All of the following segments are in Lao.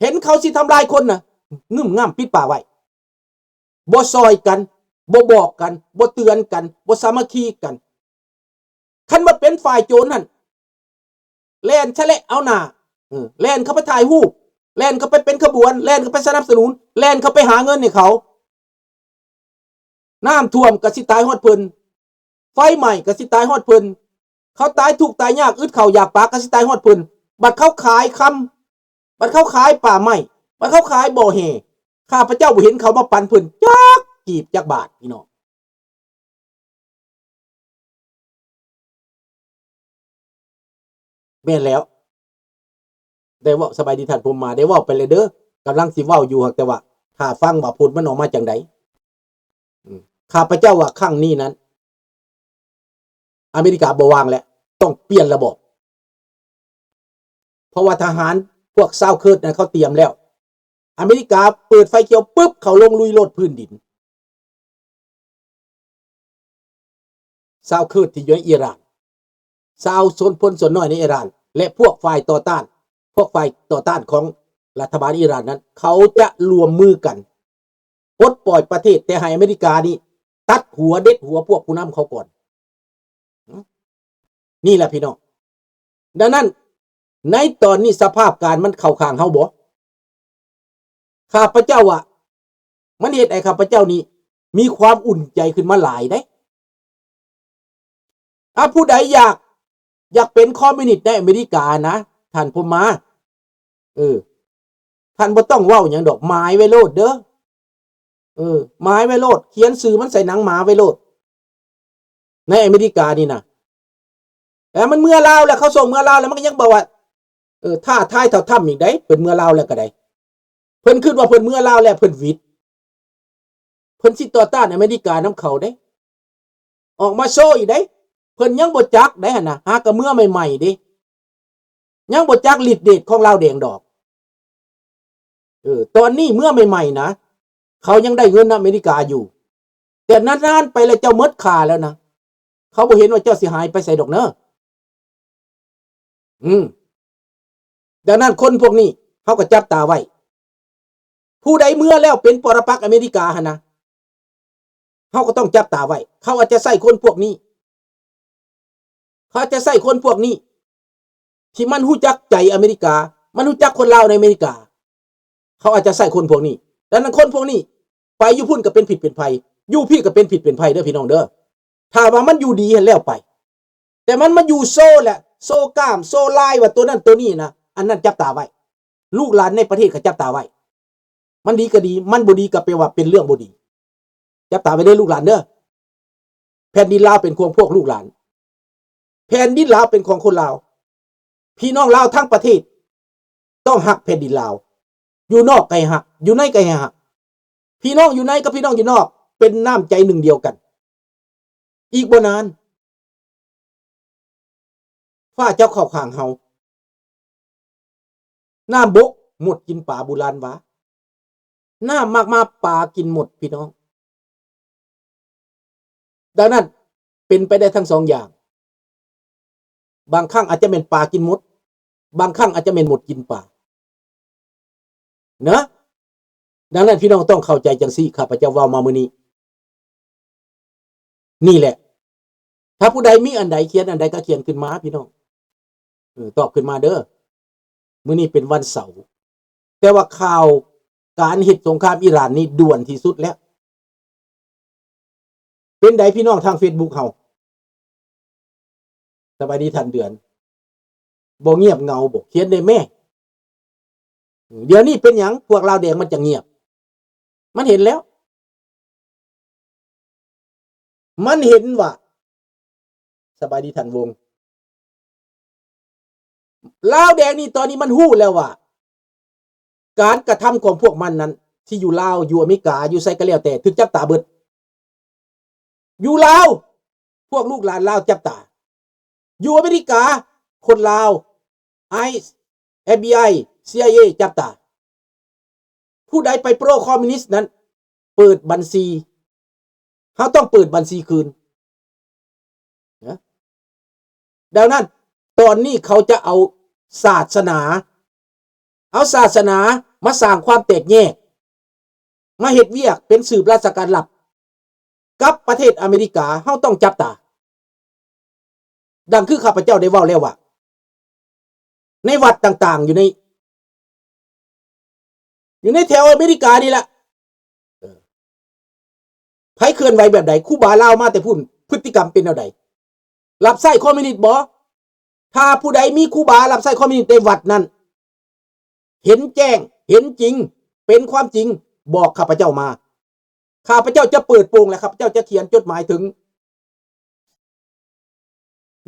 ເຫັນເຂົາຊິທຳລາຍຄົນນະ ງຶ້ມງ່ຳປິດປາກໄວ້ ບໍ່ຊ່ອຍກັນ ບໍ່ບອກກັນ ບໍ່ເຕືອນກັນ ບໍ່ສາມັກຄີກັນ. ຄັນວ່າເປັນຝ່າຍໂຈນຫັ້ນ ແລ່ນຊະແຫຼະເອົາໜ້າ ເອີ ແລ່ນເຂົ້າໄປຖ່າຍຮູບ ແລ່ນເຂົ້າໄປເປັນຂະບວນ ແລ່ນເຂົ້າໄປສະໜັບສະໜູນ ແລ່ນເຂົ້າໄປຫາເງິນໃຫ້ເຂົາ. ນ້ຳຖ້ວມກໍຊິຕາຍຮອດເພິ່ນ ໄຟໄໝ້ກໍຊິຕາຍຮອດເພິ່ນ ເຂົາຕາຍທຸກຕາຍຍາກ ອຶດເຂົ້າຢາກປາກກໍຊິຕາຍຮອດເພິ່ນ. ບັດເຂົາຂາຍຄຳ ບັດເຂົາຂາຍປ່າໄມ້ ບັດເຂົາຂາຍບໍ່ແຮ່ ຂ້າພະເຈົ້າບໍ່ເຫັນເຂົາມາປັນເພິ່ນຈັກກີບຈັກບາດ ພີ່ນ້ອງ. ແມ່ນແລ້ວ ໄດ້ເວົ້າ ສະບາຍດີທ່ານພົມມາ ໄດ້ເວົ້າໄປແລ້ວເດີ ກຳລັງຊິເວົ້າຢູ່ ຫາກແຕ່ວ່າຖ້າຟັງວ່າຜົນມັນອອກມາຈັ່ງໃດ. ອືມ ຂ້າພະເຈົ້າວ່າຄັ້ງນີ້ນັ້ນ ອາເມລິກາບໍ່ວ່າງແລ້ວ ຕ້ອງປ່ຽນລະບອບ ເພາະວ່າທະຫານພວກຊາວເຄີດນັ້ນເຂົາຕຽມແລ້ວ ອາເມລິກາເປີດໄຟຂຽວປຶບ ເຂົາລົງລຸຍໂລດພື້ນດິນ. ຊາວເຄີດທີ່ຢູ່ໃນອີຣານ ຊາວຊົນ ຊົນສ່ວນນ້ອຍໃນອີຣານ ແລະ ພວກຝ່າຍຕໍ່ຕ້ານ ພວກຝ່າຍຕໍ່ຕ້ານຂອງລັດຖະບານອີຣານນັ້ນ ເຂົາຈະລວມມືກັນປົດປ່ອຍປະເທດ ແຕ່ໃຫ້ອາເມລິການີ້ຕັດຫົວເດັດຫົວພວກຜູ້ນຳເຂົາກ່ອນ. ນີ້ແຫຼະພີ່ນ້ອງ ດັ່ງນັ້ນ ໃນຕອນນີ້ສະພາບການມັນເຂົ້າຂ້າງເຮົາບໍ່? ຂ້າພະເຈົ້າວ່າ ມັນເຮັດໃຫ້ຂ້າພະເຈົ້ານີ້ມີຄວາມອຸ່ນໃຈຂຶ້ນມາຫຼາຍເດ້. ຖ້າຜູ້ໃດຢາກ ຢາກເປັນຄອມມິວນິດໃນອາເມລິການະ ທ່ານພົມມາ ເອີ ທ່ານບໍ່ຕ້ອງເວົ້າຫຍັງດອກ ໝາຍໄວ້ໂລດເດີ ເອີ ໝາຍໄວ້ໂລດ ຂຽນຊື່ມັນໃສ່ໜັງໝາໄວ້ໂລດ ໃນອາເມລິການີ້ນະ. ແຕ່ມັນເມືອລາວແລ້ວ ເຂົາສົ່ງເມືອລາວແລ້ວ ມັນກໍຍັງບອກວ່າ ເອີ ທ້າທາຍເທົ່າທຳອີກໃດ ເພິ່ນເມືອລາວແລ້ວກໍໄດ້ ເພິ່ນຄິດວ່າເພິ່ນເມືອລາວແລ້ວເພິ່ນຫວິດ ເພິ່ນຊິຕໍ່ຕ້ານອາເມລິການຳເຂົາເດ້ ອອກມາໂຊອີກເດ້. ເພິ່ນຍັງບໍ່ຈັກໄດ໋ຫັ້ນນະ ຫາກະເມືອໃໝ່ໆເດ້ ຍັງບໍ່ຈັກລິດເດດຂອງລາວແດງດອກ. ເອີ ຕອນນີ້ເມືອໃໝ່ໆນະ ເຂົາຍັງໄດ້ເງິນອາເມລິກາຢູ່ ແຕ່ນານໆໄປແລ້ວເຈົ້າໝົດຄ່າແລ້ວນະ ເຂົາບໍ່ເຫັນວ່າເຈົ້າຊິຫາຍໄປໃສດອກເນີ. ອືມ ດັ່ງນັ້ນຄົນພວກນີ້ເຮົາກໍຈັບຕາໄວ້ ຜູ້ໃດເມືອແລ້ວເປັນປໍລະປັກອາເມລິກາຫັ້ນນະ ເຮົາກໍຕ້ອງຈັບຕາໄວ້ ເຂົາອາດຈະໃຊ້ຄົນພວກນີ້ ເຂົາອາດຈະໃຊ້ຄົນພວກນີ້ ທີ່ມັນຮູ້ຈັກໃຈອາເມລິກາ ມັນຮູ້ຈັກຄົນລາວໃນອາເມລິກາ ເຂົາອາດຈະໃຊ້ຄົນພວກນີ້. ດັ່ງນັ້ນຄົນພວກນີ້ໄປຢູ່ພຸ້ນກໍເປັນພິດເປັນໄພ ຢູ່ພີ້ກໍເປັນພິດເປັນໄພເດີພີ່ນ້ອງເດີ. ຖ້າວ່າມັນຢູ່ດີຫັ້ນແລ້ວໄປ ແຕ່ມັນມາຢູ່ໂຊແຫຼະ ໂຊກ້າມ ໂຊລາຍວ່າໂຕນັ້ນໂຕນີ້ນະ ອັນນັ້ນຈັບຕາໄວ້ ລູກຫຼານໃນປະເທດກໍຈັບຕາໄວ້. ມັນດີກໍດີ ມັນບໍ່ດີກໍແປວ່າເປັນເລື່ອງບໍ່ດີ. ຈັບຕາໄວ້ເດີລູກຫຼານເດີ. ແຜ່ນດິນລາວເປັນຂອງພວກລູກຫຼານ. ແຜ່ນດິນລາວເປັນຂອງຄົນລາວ. ພີ່ນ້ອງລາວທັງປະເທດຕ້ອງຮັກແຜ່ນດິນລາວ. ຢູ່ນອກກໍໃຫ້ຮັກ, ຢູ່ໃນກໍໃຫ້ຮັກ. ພີ່ນ້ອງຢູ່ໃນກັບພີ່ນ້ອງຢູ່ນອກເປັນນ້ຳໃຈໜຶ່ງດຽວກັນ. ອີກບໍ່ນານ ຟ້າເຈົ້າເຂົ້າຂ້າງເຮົາ. ນ້ຳບົກໝົດກິນປາ ບູຮານວ່າ. ນ້ຳມາກມາປາກິນໝົດ ພີ່ນ້ອງ. ດັ່ງນັ້ນ ເປັນໄປໄດ້ທັງສອງຢ່າງ. ບາງຄັ້ງອາດຈະແມ່ນປາກິນມົດ, ບາງຄັ້ງອາດຈະແມ່ນມົດກິນປາ ເນາະ. ດັ່ງນັ້ນ ພີ່ນ້ອງຕ້ອງເຂົ້າໃຈຈັ່ງຊີ້ ຂ້າພະເຈົ້າເວົ້າມາມື້ນີ້. ນີ້ແຫຼະ ຖ້າຜູ້ໃດມີອັນໃດ ຂຽນອັນໃດກໍຂຽນຂຶ້ນມາ ພີ່ນ້ອງ. ເອີ ຕອບຂຶ້ນມາເດີ. ມື້ນີ້ເປັນວັນເສົາ ແຕ່ວ່າຂ່າວການເຮັດສົງຄາມອີຣານນີ້ດ່ວນທີ່ສຸດແລ້ວ. ເປັນໃດພີ່ນ້ອງທາງເຟສບຸກເຮົາ? ສະບາຍດີທ່ານເດືອນ. ບໍ່ງຽບເຫງົາບໍ? ຂຽນແດ່ແມ້. ດຽວນີ້ເປັນຫຍັງພວກລາວແດງມັນຈະງຽບ? ມັນເຫັນແລ້ວ. ມັນເຫັນວ່າ ສະບາຍດີທ່ານວົງ. ລາວແດງນີ້ຕອນນີ້ມັນຮູ້ແລ້ວວ່າ ການກະທຳຂອງພວກມັນນັ້ນ ທີ່ຢູ່ລາວ ຢູ່ອາເມລິກາ ຢູ່ໃສກໍແລ້ວແຕ່ ຖືກຈັບຕາເບິດ. ຢູ່ລາວ ພວກລູກຫຼານລາວຈັບຕາ. ຢູ່ອາເມລິກາ ຄົນລາວ ໄອສ໌ ເອັຟບີໄອ ຊີໄອເອ ຈັບຕາ. ຜູ້ໃດໄປໂປຣຄອມມິວນິດນັ້ນ ເປີດບັນຊີ. ເຮົາຕ້ອງເປີດບັນຊີຄືນນະ. ດັ່ງນັ້ນ ຕອນນີ້ເຂົາຈະເອົາສາສະໜາ ເອົາສາສະໜາ ມາສ້າງຄວາມແຕກແຍກ ມາເຮັດວຽກເປັນສືບລາຊະການລັບກັບປະເທດອາເມລິກາ, ເຮົາຕ້ອງຈັບຕາ. ດັ່ງຄືຂ້າພະເຈົ້າໄດ້ເວົ້າແລ້ວວ່າ ໃນວັດຕ່າງໆ ຢູ່ໃນ ຢູ່ໃນແຖວອາເມລິການີ້ລະ ເອີ ໃຜເຄື່ອນໄຫວແບບໃດ? ຄູບາລາວມາແຕ່ພຸ້ນ ພຶດຕິກຳເປັນແນວໃດ? ຮັບໃຊ້ຄອມມິວນິດບໍ່? ຖ້າຜູ້ໃດມີຄູບາຮັບໃຊ້ຄອມມິວນິດໃນວັດນັ້ນ ເຫັນແຈ້ງ ເຫັນຈິງ ເປັນຄວາມຈິງ ບອກຂ້າພະເຈົ້າມາ. ຂ້າພະເຈົ້າຈະເປີດໂປງ ແລະ ຂ້າພະເຈົ້າຈະຂຽນຈົດໝາຍເຖິງ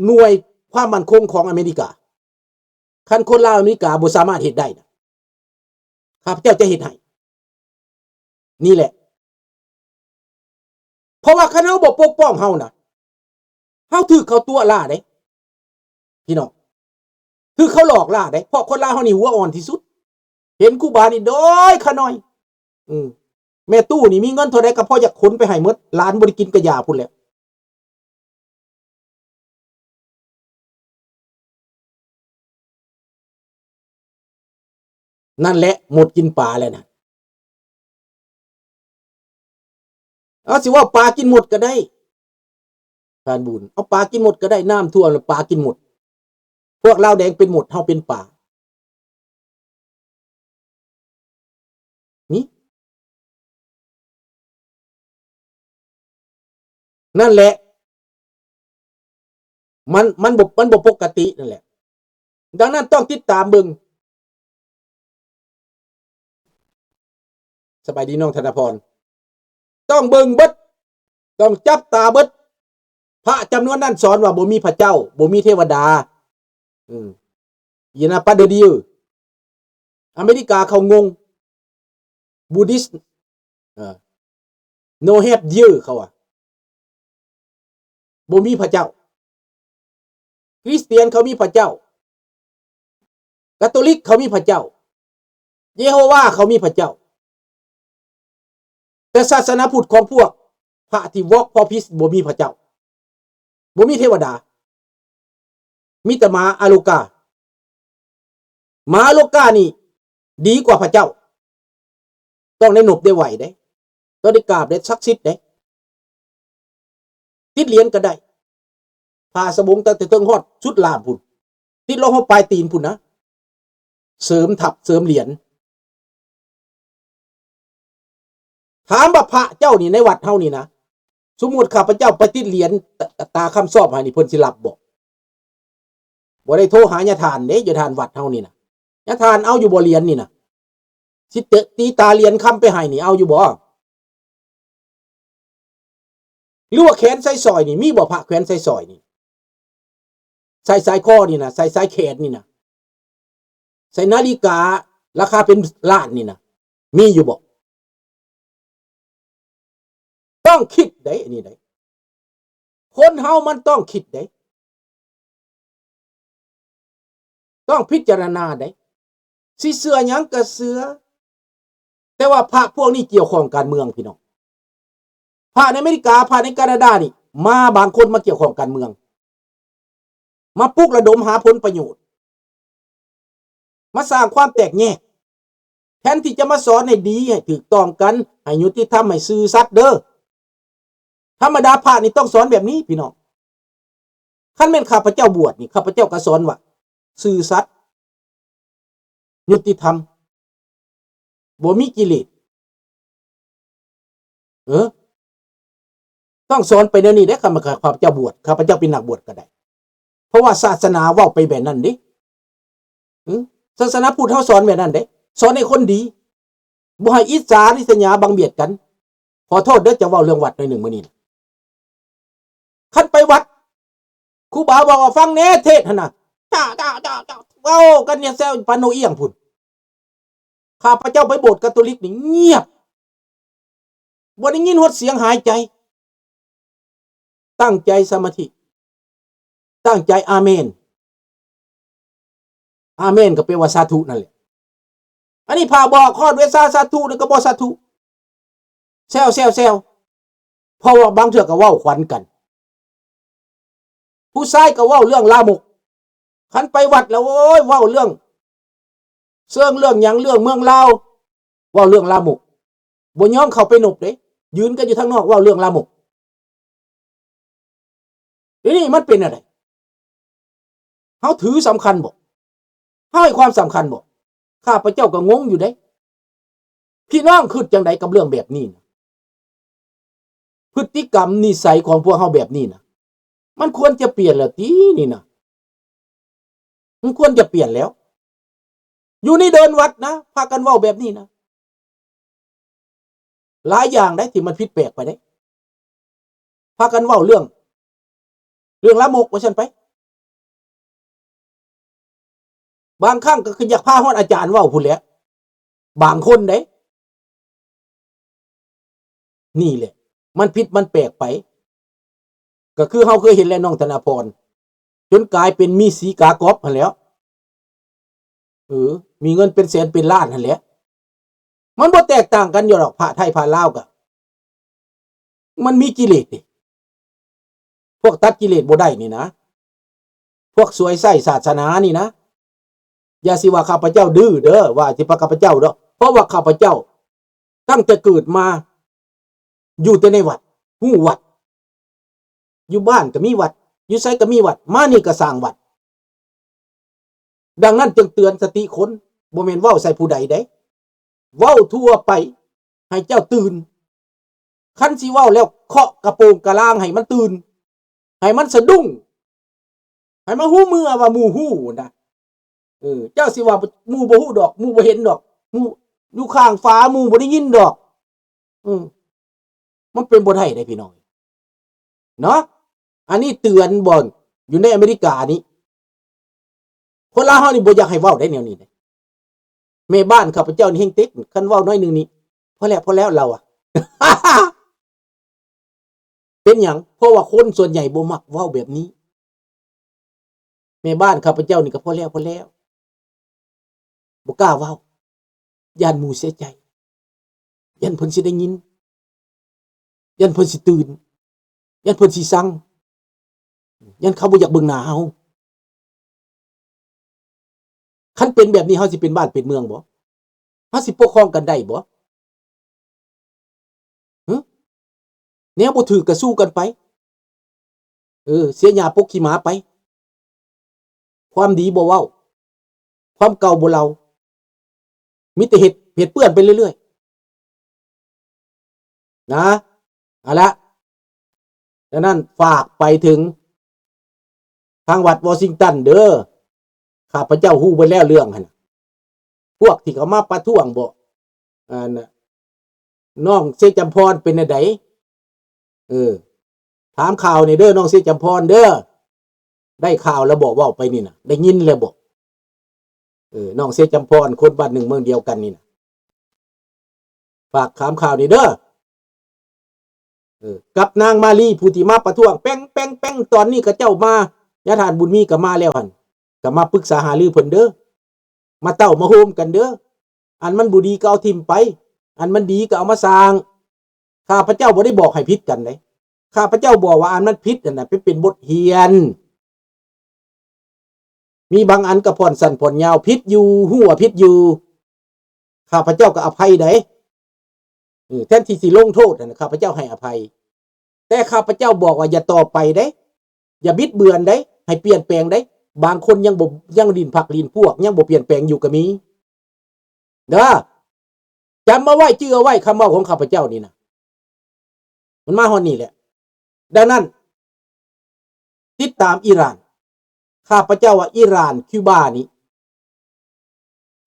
ໜ່ວຍຄວາມໝັ້ນຄົງຂອງອາເມລິກາ. ຄັນຄົນລາວອາເມລິກາບໍ່ສາມາດເຮັດໄດ້ນະ ຂ້າພະເຈົ້າຈະເຮັດໃຫ້. ນີ້ແຫຼະ ເພາະວ່າຄັນເຮົາບໍ່ປົກປ້ອງເຮົານະ ເຮົາຖືກເຂົາຕົວະລ້າເດ້ ພີ່ນ້ອງ, ຖືກເຂົາຫຼອກລ້າເດ້. ເພາະຄົນລາວເຮົານີ້ຫົວອ່ອນທີ່ສຸດ. ເຫັນຄູບານີ້ດ້ອຍຂະໜ້ອຍ. ອືມ ແມ່ຕູ້ນີ້ມີເງິນເທົ່າໃດກໍພໍຢາກຂົນໄປໃຫ້ໝົດ, ຫຼານບໍ່ໄດ້ກິນກະຢາພຸ້ນແຫຼະ. ນັ້ນແຫຼະ ມົດກິນປາແລ້ວນະ. ເອົາ ຊິເວົ້າປາກິນມົດກໍໄດ້ ທ່ານບຸນ, ເອົາປາກິນມົດກໍໄດ້, ນ້ຳຖ້ວມແລ້ວປາກິນມົດ. ພວກລາວແດງເປັນມົດ, ເຮົາເປັນປາ. ນີ້ ນັ້ນແຫຼະ ມັນ ມັນບໍ່ ມັນບໍ່ປົກກະຕິນັ້ນແຫຼະ. ດັ່ງນັ້ນຕ້ອງຕິດຕາມເບິ່ງ. ສະບາຍດີນ້ອງທະນະພອນ. ຕ້ອງເບິ່ງເບິດ, ຕ້ອງຈັບຕາເບິດ. ພະຈຳນວນນັ້ນສອນວ່າບໍ່ມີພະເຈົ້າ, ບໍ່ມີເທວະດາ. ອືມ You're not part of the deal. ອາເມລິກາເຂົາງົງ Buddhist, ເອີ No have Dieu ເຂົາວ່າ ບໍ່ມີພະເຈົ້າ. ຄຣິສຕຽນເຂົາມີພະເຈົ້າ, ກາໂຕລິກເຂົາມີພະເຈົ້າ, ເຢໂຮວາເຂົາມີພະເຈົ້າ. ແຕ່ສາສະໜາພຸດຂອງພວກພະທີ່ Walk for Peace ບໍ່ມີພະເຈົ້າ, ບໍ່ມີເທວະດາ, ມີແຕ່ໝາອາໂລກາ. ໝາອາໂລການີ້ດີກວ່າພະເຈົ້າ. ຕ້ອງໄດ້ນົບໄດ້ໄຫວ້ເດ້, ຕ້ອງໄດ້ກາບໄດ້ສັກສິດເດ້. ຕິດຫຼຽນກໍໄດ້, ຜ້າສະບົງຕັ້ງແຕ່ເທິງຮອດສຸດລ່າງພຸ້ນ, ຕິດລົງຮອດປາຍຕີນພຸ້ນນະ. ເສີມທັບເສີມຫຼຽນ. ຖາມວ່າພະເຈົ້ານີ້ໃນວັດເຮົານີ້ນະ, ສົມມຸດຂ້າພະເຈົ້າໄປຕິດຫຼຽນຕາ ຕາຄຳຊອບໃຫ້ນີ້ ເພິ່ນຊິຮັບບໍ່? ບໍ່ໄດ້ໂທຫາຍາທ່ານເດ້, ຍາທ່ານວັດເຮົານີ້ນະ, ຍາທ່ານເອົາຢູ່ບໍ່ຫຼຽນນີ້ນະ? ຊິເຕະຕີຕາຫຼຽນຄຳໄປໃຫ້ນີ້ ເອົາຢູ່ບໍ່? ຫຼືວ່າແຂວນໃສ່ສ້ອຍນີ້ ມີບໍ່ພະແຂວນໃສ່ສ້ອຍນີ້? ໃສ່ສາຍຄໍນີ້ນະ, ໃສ່ສາຍແຂນນີ້ນະ, ໃສ່ນາລິກາລາຄາເປັນລ້ານນີ້ນະ, ມີຢູ່ບໍ່? ຕ້ອງຄິດເດ້ ອັນນີ້ເດ້. ຄົນເຮົາມັນຕ້ອງຄິດເດ້, ຕ້ອງພິຈາລະນາເດ້. ຊິເຊື່ອຫຍັງກໍເຊື່ອ, ແຕ່ວ່າພະພວກນີ້ກ່ຽວຂ້ອງການເມືອງ ພີ່ນ້ອງ. ພະໃນອາເມລິກາ, ພະໃນການາດານີ້ ມາບາງຄົນມາກ່ຽວຂ້ອງການເມືອງ, ມາປຸກລະດົມຫາຜົນປະໂຫຍດ, ມາສ້າງຄວາມແຕກແຍກ, ແທນທີ່ຈະມາສອນໃຫ້ດີ, ໃຫ້ຖືກຕ້ອງກັນ, ໃຫ້ຍຸຕິທຳ, ໃຫ້ຊື່ສັດເດີ້. ທຳມະດາພະນີ້ຕ້ອງສອນແບບນີ້ ພີ່ນ້ອງ. ຄັນແມ່ນຂ້າພະເຈົ້າບວດນີ້, ຂ້າພະເຈົ້າກໍສອນວ່າ ຊື່ສັດ, ຍຸຕິທຳ, ບໍ່ມີກິເລດ. ເອີ ຕ້ອງສອນໄປແນວນີ້ເດ້. ຂ້າພະເຈົ້າບວດ, ຂ້າພະເຈົ້າເປັນນັກບວດກໍໄດ້, ເພາະວ່າສາສະໜາເວົ້າໄປແບບນັ້ນເດ້. ອື ສາສະໜາພຸດເຮົາສອນແບບນັ້ນເດ້, ສອນໃຫ້ຄົນດີ, ບໍ່ໃຫ້ອິດສາລິສຍາບັງບຽດກັນ. ຂໍໂທດເດີ້ ຈະເວົ້າເລື່ອງວັດໜ້ອຍໜຶ່ງມື້ນີ້ນະ. ຄັນໄປວັດ ຄູບາບອກວ່າ ຟັງແດ່ເທດຫັ້ນນະ, ຈ້າ ຈ້າ ຈ້າ ຈ້າ ເວົ້າກັນແຊວປານນົກອຽງພຸ້ນ. ຂ້າພະເຈົ້າໄປໂບດກາໂຕລິກນີ້ງຽບ, ບໍ່ໄດ້ຍິນຮອດສຽງຫາຍໃຈ. ຕັ້ງໃຈສະມາທິ, ຕັ້ງໃຈອາເມນ. ອາເມນກໍແປວ່າສາທຸນັ້ນແຫຼະ. ອັນນີ້ພະບອກຮອດເວລາສາທຸນີ້ກໍບໍ່ສາທຸ, ແຊວໆໆ. ເພາະວ່າບາງເທື່ອກໍເວົ້າຂວັນກັນ, ຜູ້ຊາຍກໍເວົ້າເລື່ອງລາມົກ. ຄັນໄປວັດແລ້ວ ໂອ້ຍ ເວົ້າເລື່ອງ ເຊິ່ງເລື່ອງຫຍັງ ເລື່ອງເມືອງລາວ ເວົ້າເລື່ອງລາມົກ ບໍ່ຍອມເຂົ້າໄປນົບເດ້ ຢືນກັນຢູ່ທາງນອກເວົ້າເລື່ອງລາມົກ. ທີນີ້ມັນເປັນແນວໃດ? ເຮົາຖືສຳຄັນບໍ່? ເຮົາໃຫ້ຄວາມສຳຄັນບໍ່? ຂ້າພະເຈົ້າກໍງົງຢູ່ເດ້. ພີ່ນ້ອງຄິດຈັ່ງໃດກັບເລື່ອງແບບນີ້ນະ? ພຶດຕິກຳນິໄສຂອງພວກເຮົາແບບນີ້ນະ ມັນຄວນຈະປ່ຽນແລ້ວຕິນີ້ນະ? ມັນຄວນຈະປ່ຽນແລ້ວ. ຢູ່ໃນເດີ່ນວັດນະ ພາກັນເວົ້າແບບນີ້ນະ. ຫຼາຍຢ່າງໃດທີ່ມັນຜິດແປກໄປເດ້. ພາກັນເວົ້າເລື່ອງ ເລື່ອງລາມົກວ່າຊັ້ນໄປ. ບາງຄັ້ງກໍຄືຢາກພາຮອດອາຈານເວົ້າພຸ້ນແຫຼະ ບາງຄົນເດ້. ນີ້ແຫຼະ ມັນຜິດມັນແປກໄປ. ກໍຄືເຮົາເຄີຍເຫັນແຫຼະ ນ້ອງທະນາພອນ ຈົນກາຍເປັນມີສີກາກອບຫັ້ນແຫຼ້ວ. ເອີ ມີເງິນເປັນແສນເປັນລ້ານຫັ້ນແຫຼະ. ມັນບໍ່ແຕກຕ່າງກັນຢູ່ດອກ ພະໄທພະລາວກະ ມັນມີກິເລດເດ້. ພວກຕັດກິເລດບໍ່ໄດ້ນີ້ນະ ພວກສວຍໃຊ້ສາສະໜານີ້ນະ. ຢ່າຊິວ່າຂ້າພະເຈົ້າດື້ເດີ ວ່າຊິພະຂ້າພະເຈົ້າດອກ ເພາະວ່າຂ້າພະເຈົ້າຕັ້ງແຕ່ເກີດມາ ຢູ່ແຕ່ໃນວັດ ຮູ້ວັດ ຢູ່ບ້ານກໍມີວັດ ຢູ່ໃສກໍມີວັດ ມານີ້ກໍສ້າງວັດ. ດັ່ງນັ້ນຈຶ່ງເຕືອນສະຕິຄົນ ບໍ່ແມ່ນເວົ້າໃສ່ຜູ້ໃດເດ້ ເວົ້າທົ່ວໄປ ໃຫ້ເຈົ້າຕື່ນ. ຄັນຊິເວົ້າແລ້ວເຄາະກະໂປງກະລາງໃຫ້ມັນຕື່ນ ໃຫ້ມັນສະດຸ້ງ ໃຫ້ມັນຮູ້ເມື່ອວ່າໝູ່ຮູ້ນະ. ເອີ ເຈົ້າຊິວ່າໝູ່ບໍ່ຮູ້ດອກ ໝູ່ບໍ່ເຫັນດອກ ໝູ່ຢູ່ຂ້າງຝາ ໝູ່ບໍ່ໄດ້ຍິນດອກ. ເອີ ມັນເປັນບໍ່ໄດ້ເດ້ພີ່ນ້ອງເນາະ. ອັນນີ້ເຕືອນບໍ່ ຢູ່ໃນອາເມລິການີ້ ຄົນລາວເຮົານີ້ບໍ່ຢາກໃຫ້ເວົ້າໄດ້ແນວນີ້ເດ້. ແມ່ບ້ານຂ້າພະເຈົ້ານີ້ແຮ່ງຕິດ ຄັນເວົ້າໜ້ອຍໜຶ່ງນີ້ ພໍແລ້ວ ພໍແລ້ວ ລາວວ່າ. ເປັນຫຍັງ? ເພາະວ່າຄົນສ່ວນໃຫຍ່ບໍ່ມັກເວົ້າແບບນີ້. ແມ່ບ້ານຂ້າພະເຈົ້ານີ້ກໍພໍແລ້ວ ພໍແລ້ວ ບໍ່ກ້າເວົ້າ ຢ້ານໝູ່ເສຍໃຈ ຢ້ານເພິ່ນຊິໄດ້ຍິນ ຢ້ານເພິ່ນຊິຕື່ນ ຢ້ານເພິ່ນຊິຊັງ ຢ້ານເຂົາບໍ່ຢາກເບິ່ງໜ້າເຮົາ. ຄັນເປັນແບບນີ້ ເຮົາຊິເປັນບ້ານເປັນເມືອງບໍ່? ເຮົາຊິປົກຄອງກັນໄດ້ບໍ່? ຫຶ? ແນວບໍ່ຖືກກໍສູ້ກັນໄປ. ເອີ ເສຍຫຍ້າປົກຂີ້ໝາໄປ. ຄວາມດີບໍ່ເວົ້າ ຄວາມເກົ່າບໍ່ເລົ່າ ມີແຕ່ເຮັດ ເຮັດເປື້ອນໄປເລື້ອຍໆ ນະ. ເອົາລະ ດັ່ງນັ້ນຝາກໄປເຖິງທາງວັດວໍຊິງຕັນເດີ. ຂ້າພະເຈົ້າຮູ້ເບິດແລ້ວເລື່ອງຫັ້ນນະ. ພວກທີ່ເຂົາມາປະທ້ວງບໍ? ອັນ ນ້ອງເຊຈຳພອນເປັນແນວໃດ? ເອີ ຖາມຂ່າວແດ່ເດີ ນ້ອງເຊຈຳພອນເດີ. ໄດ້ຂ່າວແລ້ວບໍ? ເວົ້າໄປນີ້ນະ ໄດ້ຍິນແລ້ວບໍ? ເອີ ນ້ອງເຊຈຳພອນ ຄົນບ້ານໜຶ່ງເມືອງດຽວກັນນີ້ນະ ຝາກຖາມຂ່າວນີ້ເດີ. ເອີ ກັບນາງມາລີ ຜູ້ທີ່ມາປະທ້ວງແປ້ງໆໆ ຕອນນີ້ເຂົາເຈົ້າມາ ຍາທ່ານບຸນມີກໍມາແລ້ວຫັ້ນ ກໍມາປຶກສາຫາລືເພິ່ນເດີ ມາເຕົ້າມາໂຮມກັນເດີ. ອັນມັນບໍ່ດີກໍເອົາຖິ້ມໄປ ອັນມັນດີກໍເອົາມາສ້າງ. ຂ້າພະເຈົ້າບໍ່ໄດ້ບອກໃຫ້ຜິດກັນເດ້. ຂ້າພະເຈົ້າບອກວ່າອັນມັນຜິດນັ້ນນະ ໄປເປັນບົດຮຽນ. ມີບາງອັນກໍຜ່ອນສັ້ນຜ່ອນຍາວ ຜິດຢູ່ ຮູ້ວ່າຜິດຢູ່ ຂ້າພະເຈົ້າກໍອະໄພໄດ໋. ເອີ ແທນທີ່ຊິລົງໂທດຫັ້ນນະ ຂ້າພະເຈົ້າໃຫ້ອະໄພ. ແຕ່ຂ້າພະເຈົ້າບອກວ່າຢ່າຕໍ່ໄປເດ້ ຢ່າບິດເບືອນເດ້ ໃຫ້ປ່ຽນແປງເດ້. ບາງຄົນຍັງບໍ່ ຍັງຫຼິ້ນພັກຫຼິ້ນພວກ ຍັງບໍ່ປ່ຽນແປງຢູ່ກໍມີເດີ. ຈຳເອົາໄວ້ ຈື່ເອົາໄວ້ ຄຳເວົ້າຂອງຂ້າພະເຈົ້ານີ້ນະ ມັນມາຮອດນີ້ແຫຼະ. ດັ່ງນັ້ນ ຕິດຕາມອີຣານ. ຂ້າພະເຈົ້າວ່າອີຣານ ຄິວບານີ້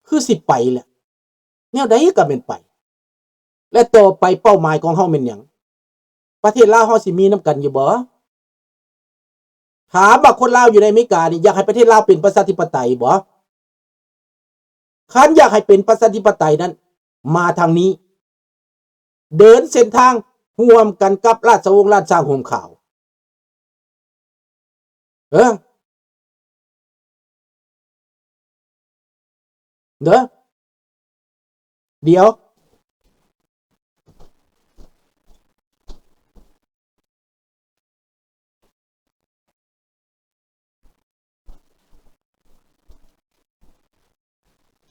ຄືຊິໄປແຫຼະ ແນວໃດກໍແມ່ນໄປ. ແລະ ຕໍ່ໄປເປົ້າໝາຍຂອງເຮົາແມ່ນຫຍັງ? ປະເທດລາວເຮົາຊິມີນຳກັນຢູ່ບໍ່? ຖາມວ່າຄົນລາວຢູ່ໃນອາເມລິການີ້ ຢາກໃຫ້ປະເທດລາວເປັນປະຊາທິປະໄຕບໍ່? ຄັນຢາກໃຫ້ເປັນປະຊາທິປະໄຕນັ້ນ ມາທາງນີ້ ເດີນເສັ້ນທາງຮ່ວມກັນກັບລາຊະວົງລ້ານຊ້າງຮົ່ມຂາວ. ເອີ ເດີ ດຽວ.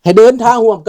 ໃຫ້ເດີນທາງຮ່ວມ